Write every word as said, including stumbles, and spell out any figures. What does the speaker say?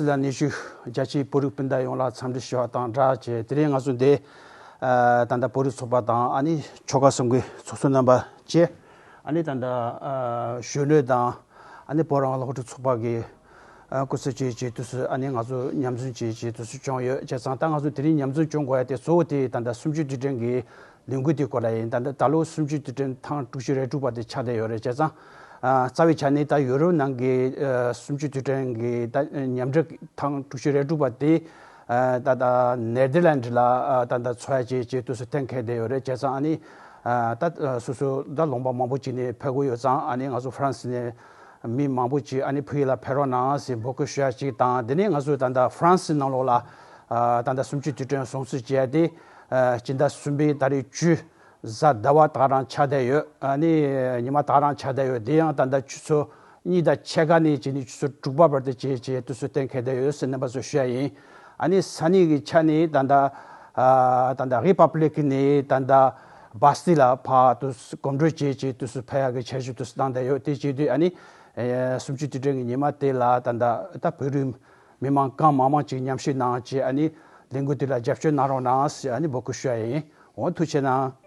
ཕྱི་ལ་གནས་བཞུགས་རྒྱ་ཆེའི་བོད་རིགས་སྤུན་ཟླ་ཡོངས་ལ་འཚམས་འདྲི་ཞུ་བ་དང་སྦྲགས་བྱས། དེ་རིང་ང་ཚོ་འདི་ཨ་ད་ལྟ་བོད་རིགས་ཚོགས་པ་དང་ཨ་ནི་ཆོལ་ཁ་གསུམ་གྱི་ཚོགས་གཙོ་རྣམ་པ་བཅས། ཨ་ནི་ད་ལྟ་ཨ་གཞོན་ནུ་དང་ཨ་ནི་བོད་རང་དབང་སློབ་ཕྲུག་ཚོགས་པ་གི་ཨ་སྐུ་ཚབ་བཅས་བྱས་དུས་སུ་ཨ་ནི་ང་ཚོ་མཉམ་འཛོམས་བྱས་བྱས་དུས་སུ་བྱུང་ཡོད། བྱས་ཙང་ད་ང་ཚོ་དེ་རིང་མཉམ་འཛོམས་བྱུང་དགོས་ཡ་དེ་གཙོ་བོ་དེ་ད་ལྟ་གསུམ་བཅུའི་དུས་དྲན་གྱི་ལས་འགུལ་དེ་སྐོར་ལ་ཡིན། ད་ལྟ་ད་ལོ་གསུམ་བཅུའི་དུས་དྲན་ཐེངས་དྲུག་ཅུ་རེ་དྲུག་པ་དེ་ཆགས་བསྡད་ཡོད་རེད། བྱས་ཙང་ཨ་རྩ་བའི་ཆ་ནས་ད་ཡུ་རོབ་ནང་གི་ཨ་གསུམ་བཅུའི་དུས་དྲན་གྱི་ད་མཉམ་འབྲེལ་ཐེངས་དྲུག་ཅུ་རེ་དྲུག་པ་དེ་ཨ་ད་ལྟ་ནེ་དར་ལན་ཌི་ལ་ཨ་ད་ལྟ་འཚོགས་ཡ་བྱས་བྱས་དུས་སུ་གཏན་འཁེལ་བསྡད་ཡོད་རེད། བྱས་ཙང་ཨ་ནི་ཨ་ད་སོ་སོ་ད་ལུང་པ་མང་པོ་ཅིག་ནས་ཕེབས་ཀྱི་ཡོད་ཙང་། ཨ་ནི་ང་ཚོ་ཧྥ་རན་སི་ནས་མི་མང་པོ་ཅིག་ཨ་ནི་བོད་ཡུལ་ལ་ཕེབས་རོགས་གནང་ཟེར་འབོད་སྐུལ་ཞུ་ཡ་ཅིག་དང་། དེ་ནས་ང་ཚོ་ད་ལྟ་ཧྥ་རན་སི་ནང་ལོགས་ལ་ཨ་ད་ལྟ་གསུམ་བཅུའི་དུས་དྲན་སྲུང་བརྩི་བྱས་ཏེ་ཨ་སྤྱི་ཟླ་གསུམ་པའི་ད་རེས་བཅུ་གཟའ་ཟླ་བ་ད་ག་རང་ཆགས་བསྡད་ཡོད། ཨ་ནི་ཉི་མ་ད་ག་རང་ཆགས་བསྡད་ཡོད། དེ་ཡང་ད་ལྟ་ཆུ་ཚོད་གཉིས་དང་ཕྱེད་ཀ་ནས་བྱས་ནས་ཆུ་ཚོད་དྲུག་པ་བར་དུ་བྱས་བྱས་དུས་སུ་གཏན་འཁེལ་བསྡད་ཡོད་ཟེར་རྣམ་པ་ཚོར་ཞུ་ཡ་ཡིན། ཨ་ནི་ས་གནས་ཀྱི་ཆ་ནས་ད་ལྟ་ཨ་ད་ལྟ་རི་པབ་ལིག་ནས་ད་ལྟ་སྦ་སི་ཏི་ལ་ཕར་དུས་སུ་གོམ་བགྲོད་བྱས་བྱས་དུས་སུ་ཕེབས་ཡ་གི་འཆར་གཞི་དུས་སུ་བཏང་བསྡད་ཡོད། དེ་བྱས་དུས་ཨ་ནི་ཨ་གསུམ་བཅུའི་དུས་དྲན་གྱི་ཉི་མ་དེ་ལ་ད་ལྟ་ད་བོད་རིགས་མི་མང་གང་མང་མང་ཅིག་མཉམ་ཞུགས་གནང་བྱས་ཨ་ནི་ལས་འགུལ་དེ་ལ་རྒྱབ་སྐྱོར་གནང་རོགས་གནང་ཟེར་ཨ་ནི་འབོད་སྐུལ་ཞུ་ཡ་ཡིན། འོ་ཐུགས་རྗེ་གནང་།